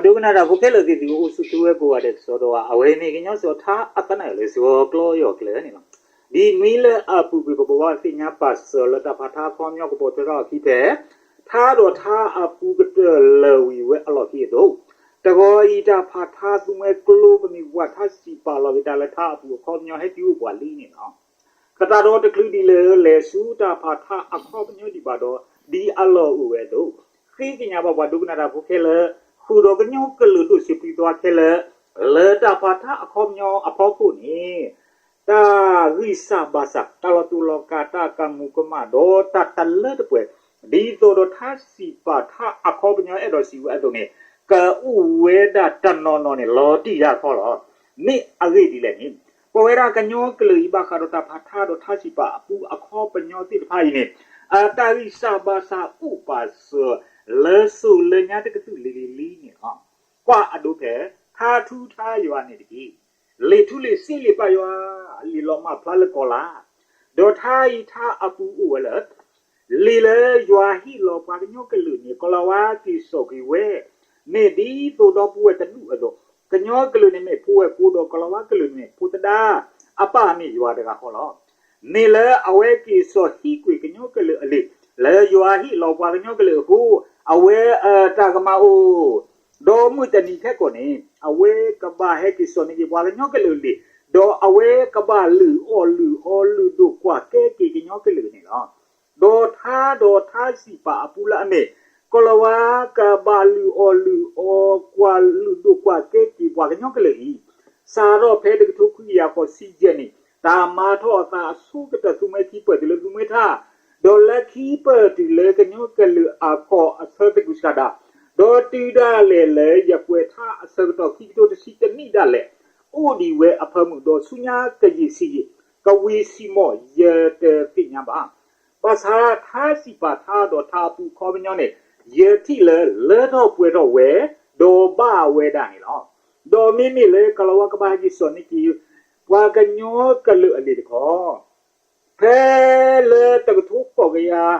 ဒိကနၣ်တၢ်ဖိခဲလၢာ်သ့ၣ်သု အိၣ်ဆူၣ်သုဝဲကိးဂၤဒဲးကစီဒီး အဝဲမ့ၢ်ကညီစ့ၢ်ကီးထါအသနၢၣ်လၢ စှီၤကျီယီၢ်ကျၢၢ်န့ၣ်လီၤ. ဒ်နွံလၢအပူၤကွံာ် ပပှၤဘၣ်သ့ၣ်ညါပာ်စၢၤလၢတၢ်ဖးထါအခီပညီကပိာ်ထွဲထီၣ်အခံဖဲ ထါဒီးထါအပူၤကတၢၢ်လၢာ်ဝံၤဝဲအလီၢ်ခံအသိး, တဂီၤအံၤတၢ်ဖးထါသူမှဲကျိ ပမ့ၢ်ကွၢ်ထါစံးပာ်လီၤက့ၤတၢ်လၢထါအပူၤအခီပညီ ဟဲက့ၤအိၣ်ပှၤလံန့ၣ်လီၤ. သတးဒီးတချုးဒ်လၢလဲၤဆူတၢ်ဖးထါအခီပညီဒံးဘၣ်ဒီး ဒ်အလီၢ်အိၣ်ဝဲအသိး, ဃ့ကညးဘၣ်ပှၤဒိကနၣ်တၢ်ဖိခဲလၢာ်, ဃုာ်ဒီးကညီကလုာ်ဒိၣ်စံးပျံၤသွါခဲလၢာ်, လၢတၢ်ဖးထါအခီပညီအဖီခိၣ်န့ၣ် တၢ်ဂံၢ်စၢ်ဘါစၢ်, တၢ်လီၤတူာ်လီၤကာ်, တၢ်ကမူၤကမၣ်ဒီးတၢ်တလၢတပှဲၤ, ဒ်သိးဒီးထါစံးပာ်ထါအခီပညီအဲၣ်ဒိးစံးဝဲအသိးန့ၣ်, ကအိၣ်ဝဲဒၣ်တနီၤနီၤန့ၣ် လီၤတံၢ်တၢ်ခီလီၤ. မ့ၢ်အဂ့ၢ်ဒ်လဲၣ်န့ၣ်, ပဝဲဒၣ်ကညီကလုာ်အံၤဘၣ်ဃးဒီးတၢ်ဖးထါဒီးထါစံးပာ်အပူၤအခီပညီသ့ၣ်တဖၣ်အံၤန့ၣ်, အတၢ်ဂံၢ်စၢ်ဘါစၢ်အိၣ်ပာ်စၢၤလၢစိၤလၢညါတကသုးလံၤလံၤလံန့ၣ်လီၤ. ကွၢ်အဒိဖဲ ထါထူထါယွၤန့ၣ်တက့ၢ်. လံာ်ထူလံာ်စ့လံာ်ပၢ်ယွၤ, လံာ်လီၤမၢ်ဖျါလၢကီၤလၤ, ဒီးထါအံၤထါအပူၤအိၣ်ဝဲလၢ လံာ်လၢယွၤဟ့ၣ်လီၤပှၤကညီကလုာ်န့ၣ် ကိၤလၤဝါက့ၤစိာ်ကွံာ်ဝဲ, မ့ၢ်ဒ်သိးဒီပုၢ်ဝဲၢ်တဒူၣ်အသိး, ကညီကလုာ်န့ၣ်မ့ၢ်ဖိဝဲၢ်ဖိဒီး ကိၤလၤဝါကလုာ်န့ၣ်မ့ၢ်ဖိသဒါ, အပၢ်မ့ၢ်ယွၤတဂၤဃီလီၤ. မ့ၢ်လၢအဝဲက့ၤစိာ်ဟံးကွံာ်ကညီကလုာ်အလံာ်, လၢယွၤဟ့ၣ်လီၤပှၤကညီကလုာ်အဃိ, အဝဲအတၢ်ကမၣ်အိၣ် ဒီးမုၢ်တနံၤခဲကိာ်န့ၣ် အဝဲကဘၣ်ဟဲက့ၤစိာ်န့ၢ်က့ၤပှၤကညီကလုာ်လံာ်, ဒီးအဝဲကဘၣ်လုၢ်အီၣ်လုၢ်အီလုၢ်ဒိၣ်ကွၢ်ကဲက့ၤကညီကလုာ်န့ၣ်လီၤ. ဒီးထါဒီးထါစံးပာ်အပူၤလၢအမ့ၢ် ကိၤလၤဝါကဘၣ်လုၢ်အီၣ်လုၢ်အီကွၢ်လုၢ်ဒိၣ်ကွၢ်ကဲက့ၤပှၤကညီကလုာ်အံၤ, စးထီၣ်ဖဲတကထိခွံကယၤဃိးဆံယဲၢ်နံၣ် တၢ်မၤထီၣ်အသးအဆိကတၢၢ် သူမှဲခံပၢၢ်တုၤလၢသူမှဲထါ, ဒီးလၢခံပၢၢ်တုၤလၢကညီကလုာ်အကီၢ်အဆၢသကုၤဆးဒး, ဒီးတုၤဒၣ်လဲာ်လၢယကွဲးထါအဆၢကတီၢ် ခံကထိတဆံတနံၣ်ဒၣ်လဲာ်, အိၣ်ဒံးဝဲအဖၢမုၢ် ဒီးဆူညါကယံာ်ဆံးယံာ် ကဝံၤဆံးမီၢ် ယတသ့ၣ်ညါဘၣ်. ဘၣ်ဆၣ်ထါစံးပာ်ထါဒီးထါအပူၤအခီပညီန့ၣ် ယထံၣ်လၢလၢထီၣ်ပှဲၤထီၣ်ဝဲ ဒီးဘၣ်ဝဲဒၣ်န့ၣ်လီၤ. ဒီးမ့မ့ၢ်လၢကိၤလၤဝါကဘၣ်ဟဲက့ၤစိာ်န့ၢ်က့ၤ ပှၤကညီကလုာ်အလံာ်တခီ ဖဲလၢတကထိဃိးကယၤ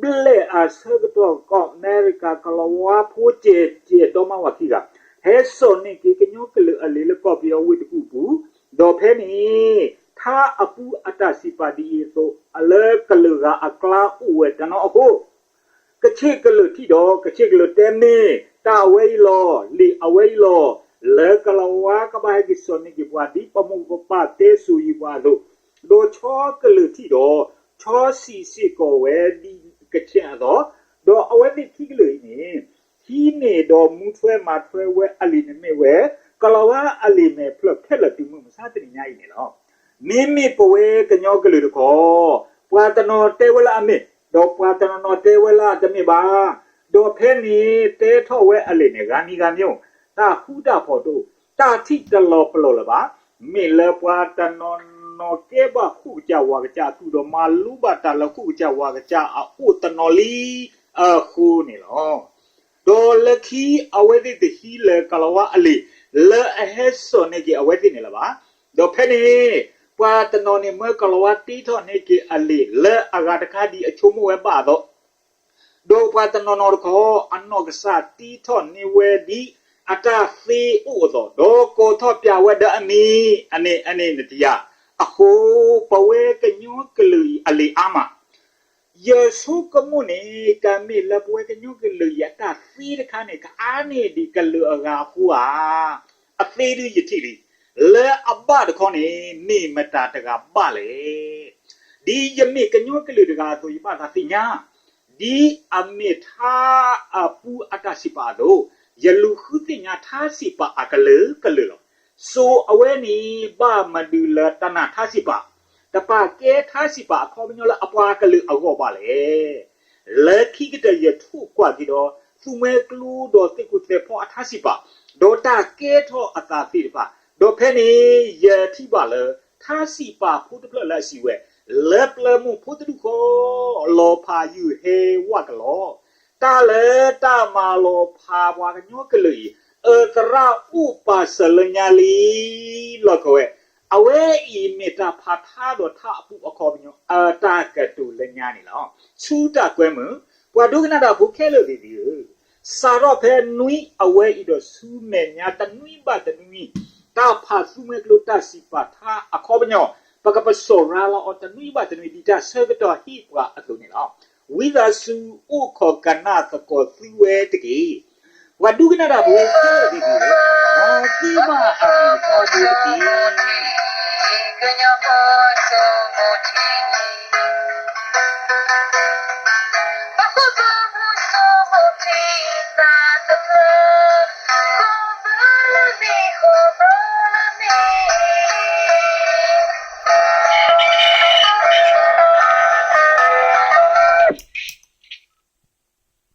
ဘျဲၣ်အဆၢကတီၢ် ကီၢ်အမဲရကၤ ကီၤလၤဝါဖိစဲးကဲးဒီမါဝၤခံဂၤ ဟဲစိာ်န့ၢ်က့ၤကညီကလုာ်အလံာ်လၢကီၢ်ပယီၤဝ့ၢ်တကူၣ်အပူၤ, ဒီးဖဲန့ၣ် ထါအပူၤအတၢ်စံးပာ်ဒ်အံၤအသိး လၢကလုာ်ဂၤအကျါအိၣ်ဝဲတနီၤအဃိ ကဆ့ၣ်ကလုာ်ထံၣ်ဒီး ကဆ့ၣ်ကလုာ်တဲမ့ၢ်တၢ်အဝဲအံၤလီၤ, လံာ်အဝဲအံၤလီၤ, လၢကလၤဝါကဘၣ်ဟဲက့ၤစိာ်န့ၢ်က့ၤပှၤဒ်ပမိၢ်ပပၢ်တဲစိၤယံၤပှၤအသိး, ဒီးဆီကလုာ်ထံၣ်ဒီး ဆီစံးစ့ၢ်ကီးဝဲဒ်ကဆ့ၣ်အသိး, ဒီးအဝဲသ့ၣ်ခံကလုာ်အံၤန့ၣ် ဟံးန့ၢ်ဒီးမူထွဲမၤထွဲဝဲအလံာ်န့ၣ်မ့ၢ်ဝဲ ကလၤဝါအလံာ်မဲာ်ဖျၢၣ်ခဲလၢာ်တုၤမုၢ်မဆါတနံၤညါအံၤန့ၣ်လီၤ. မ့မ့ၢ်ပဝဲကညီကလုာ်တခီ ပှၤတနီၤတဲဝဲလၢအမ့ၢ်, ဒီးပှၤတနီၤနီၤတဲဝဲလၢအတမ့ၢ်ဘၣ်. ဒီးဖဲန့ၣ်တဲထီၣ်ဝဲအလံာ်န့ၣ် ဂၤမံၤဂၤမံၤအိၣ်, တၢ်ဃူတၢ်ဖိးတအိၣ်, တၢ်ထံၣ်တလီၤပလိာ်လၢၤဘၣ်. မ့ၢ်လၢပှၤတနီၤနီၤကဲဘၣ်ဃိၣ်ကစၢ်ဝးကစၢ်အကုၢ် ဒီးမၤလိဘၣ်တၢ်လၢဃိၣ်ကစၢ်ဝးကစၢ်အအိၣ်တနီၤလံအဃိန့ၣ်လီၤ. ဒီးလၢခံအဝဲသ့ၣ်တဟံးလၢကလၤဝါအလံာ် လၢအဟဲစိာ်န့ၢ်က့ၤအဝဲသ့ၣ်န့ၣ်လၢၤဘၣ်. ဒီးဖဲန့ၣ် ပှၤတနီၤန့ၣ်မၢကလၤဝါတ့ထီၣ်န့ၢ်က့ၤအလံာ် လၢအဂၤတခါဒ်အဆိကမိၣ်ဝဲဘၣ်အသိး, ဒီးပှၤတနီၤနီၤတခီ အနီၢ်ကစၢ်တ့ထီၣ်န့ၢ်ဝဲဒ်အတၢ်သ့အိၣ်အသိး, ဒီးကိးထီၣ်ပျးဝဲဒီးအမံၤ အန့ၣ် အန့ၣ်နတယၤ. အဃိ ပဝဲကညီကလုာ်အံၤအလံာ်အါမး ယဆိကမိၣ်န့ၣ် တၢ်မ့ၢ်လၢပဝဲကညီကလုာ်အံၤအတၢ်သ့တခါန့ၣ် ကအါန့ၢ်ဒံးကလုာ်အဂၤအဃိဧါ. အသ့ဒုးယထံၣ်လံ. လၢအဘၣ်တခီန့ၣ် မ့ၢ်မတၤတဂၤဘၣ်လဲၣ်. ဒ်ယမ့ၢ်ကညီကလုာ်တဂၤအသိး ယဘၣ်သးသ့ၣ်ညါ ဒ်အမ့ၢ်ထါအပူၤအတၢ်စံးပာ်အသိး, ယလူၤဃုသ့ၣ်ညါထါစံးပာ်အကလုာ်ကလုာ်လီၤ. စိၤအဝဲန့ၣ် ဘၣ်မနုၤလၢတၢ်နာ်ထါစံးပာ်, တပာ်ကဲထါစံးပာ်အခီပညီလၢအပှၤကလုာ်အဂီၢ်ဘၣ်လဲၣ်. လၢခံကတၢၢ်ယထိၣ်ကွၢ်က့ၤဒီး သူမှဲကျိဒီးသ့ၣ်ခိၣ်သဲးဖီအထါစံးပာ်, ဒီးတၢ်ကဲထီၣ်အသးသ့ၣ်တဖၣ်, ဒီးဖဲန့ၣ် ယထံၣ်ဘၣ်လၢ ထါစံးပာ်ဖိတဖျၢၣ်လၢအစံးဝဲ, လၢပျၢၤမိၢ်ဖိတဒူၣ်ဃီ လီၤဖးယုၢ်ဟဲဝးကလီ တၢ်လၢတၢ်မၤလီၤဖးပှၤကညီကလုာ်အံၤ အသရၣ်အိၣ်ပာ်စၢၤလၢညါလံ လီၢ်ခဝဲ, အဝဲအံၤမ့ၢ်တၢ်ဖးထါဒီးထါအပူၤအခီပညီ အတၢ်ကတိၤလၢညါန့ၣ်လီၤ. ဆူတၢ်ကွဲမုာ်, ပှၤဒိကနၣ်တၢ်ဖိခဲလၢာ်သ့ၣ်သုဧၢ, စးထီၣ်ဖဲနွံအဝဲအံၤဒီးဆူမဲာ်ညါတနွံဘၣ်တနွံ, တၢ်ဖးသူမှဲကျိတၢ်စံးပာ်ထါအခီပညီ, ပကပစီၤရၤလီၤအီၤတနွံဘၣ်တနွံဒ်တၢ်ဆၢကတီၢ်ဟ့ၣ်ပှၤအသိးန့ၣ်လီၤ. ဝံသးစူၤအိၣ်ခိးကနၣ်သကိးသုဝဲတက့ၢ်. ပှၤဒိကနၣ်တၢ်ဖိခဲလၢာ်သ့ၣ်တဖၣ်, မ်သုဘၣ်အမုာ်ထီဘိတက့ၢ်.